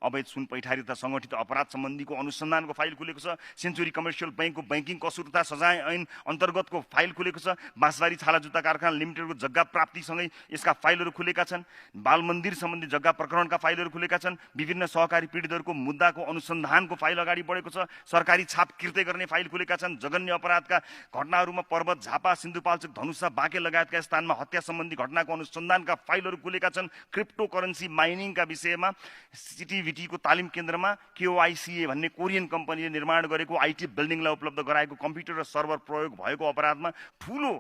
अवैध सुन पैठारी तथा सङ्गठित अपराध सम्बन्धीको अनुसन्धानको फाइल खुलेको छ। सेन्चुरी कमर्सियल बैंकको बैंकिङ कसुर तथा सजाय ऐन अन्तर्गतको फाइल खुलेको छ। बाँसबारी छाला जुत्ता कारखाना लिमिटेडको जग्गा प्राप्तिसँगै यसका फाइलहरू खुलेका छन्। बाल मन्दिर सम्बन्धी जग्गा प्रकरणका फाइलहरू खुलेका छन्। विभिन्न सहकारी पीडितहरूको मुद्दाको अनुसन्धानको फाइल अगाडि बढेको छ। सरकारी छाप किर्ते गर्ने फाइल खुलेका छन्। जघन्य अपराधका घटनाहरूमा पर्वत, झापा, सिन्धुपाल्चोक, धनुषा, बाँके लगायतका स्थानमा हत्या सम्बन्धी घटनाको अनुसन्धानका फाइलहरू खुलेका छन्। क्रिप्टो करेन्सी माइनिङका विषयमा सिटिभिटीको तालिम केन्द्रमा KOICA भन्ने कोरियन कम्पनीले निर्माण गरेको IT बिल्डिङलाई उपलब्ध गराएको कम्प्युटर र सर्भर प्रयोग भएको अपराधमा ठूलो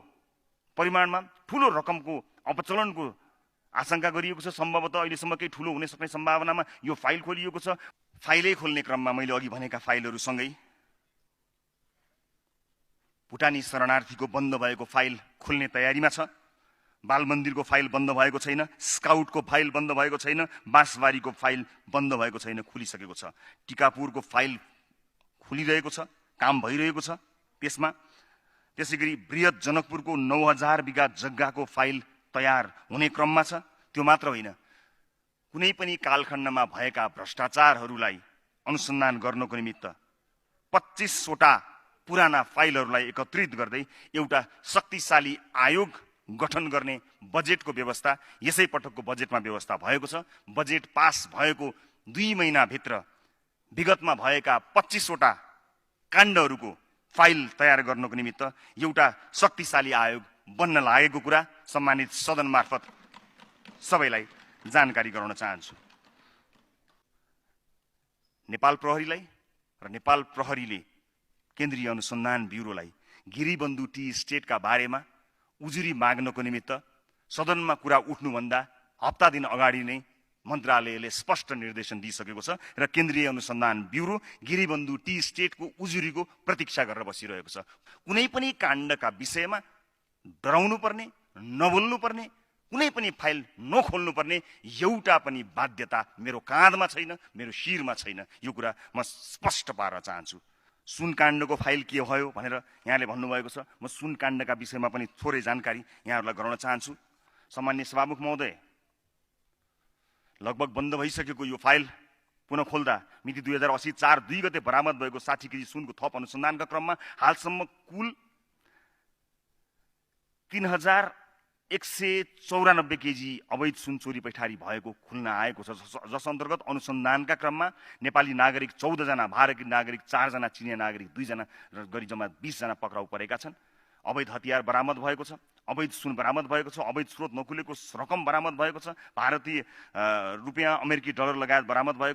परिमाणमा ठूलो रकमको अपचलनको आशंका गरिएको छ। सम्भवतः अहिलेसम्म केही ठूलो हुन सक्ने सम्भावनामा यो फाइल खोलिएको छ। फाइलै खोल्ने क्रममा मैले अघि भनेका फाइलहरूसँगै भुटानी शरणार्थीको बन्द भएको फाइल खुल्ने तयारीमा छ। बाल मन्दिरको फाइल बन्द भएको छैन। स्काउटको फाइल बन्द भएको छैन। बाँसबारीको फाइल बन्द भएको छैन, खुलिसकेको छ। टिकापुरको फाइल खुलिरहेको छ, काम भइरहेको छ त्यसमा। त्यसैगरी बृहत जनकपुरको 9000 बिघा जग्गाको फाइल तयार हुने क्रममा छ। त्यो मात्र होइन, कुनै पनि कालखण्डमा भएका भ्रष्टाचारहरूलाई अनुसन्धान गर्नको निमित्त 25 वटा पुराना फाइलहरूलाई एकत्रित गर्दै एउटा शक्तिशाली आयोग गठन गर्ने बजेटको व्यवस्था यसै पटकको बजेटमा व्यवस्था भएको छ। बजेट पास भएको 2 महिनाभित्र विगतमा भएका 25 वटा काण्डहरूको फाइल तयार गर्नको निमित्त एउटा शक्तिशाली आयोग बन्न लागेको कुरा सम्मानित सदन मार्फत सबैलाई जानकारी गराउन चाहन्छु। नेपाल प्रहरीलाई र नेपाल प्रहरीले केन्द्रीय अनुसन्धान ब्युरोलाई गिरीबन्धु टी स्टेटका बारेमा उजुरी माग्नको निमित्त सदनमा कुरा उठ्नुभन्दा हप्ता दिन अगाडि नै मन्त्रालयले स्पष्ट निर्देशन दिइसकेको छ र केन्द्रीय अनुसन्धान ब्युरो गिरीबन्धु टी स्टेटको उजुरीको प्रतीक्षा गरेर बसिरहेको छ। कुनै पनि काण्डका विषयमा डराउनु पर्ने, नबोल्नु पर्ने, कुनै पनि फाइल नखोल्नु पर्ने एउटा पनि बाध्यता मेरो काँधमा छैन, मेरो शिरमा छैन। यो कुरा म स्पष्ट पार्न चाहन्छु। सुन काण्डको फाइल के भयो भनेर यहाँले भन्नुभएको छ। म सुन काण्डका विषयमा पनि थोरै जानकारी यहाँहरूलाई गराउन चाहन्छु। सामान्य सभामुख महोदय, लगभग बन्द भइसकेको यो फाइल पुनः खोल्दा मिति 2080 4/2 गते बरामद भएको 60 केजी सुनको थप अनुसन्धानका क्रममा हालसम्म कुल 3194 केजी अवैध सुन चोरी पैठारी भएको खुल्न आएको छ, जस अन्तर्गत अनुसन्धानका क्रममा नेपाली नागरिक 14 जना, भारतीय नागरिक 4 जना, चिनिया नागरिक 2 जना गरी जम्मा 20 जना पक्राउ परेका छन्। अवैध हतियार बरामद भएको छ, अवैध सुन बरामद भएको छ, अवैध स्रोत नखुलेको रकम बरामद भएको छ, भारतीय रुपियाँ, अमेरिकी डलर लगायत बरामद भएको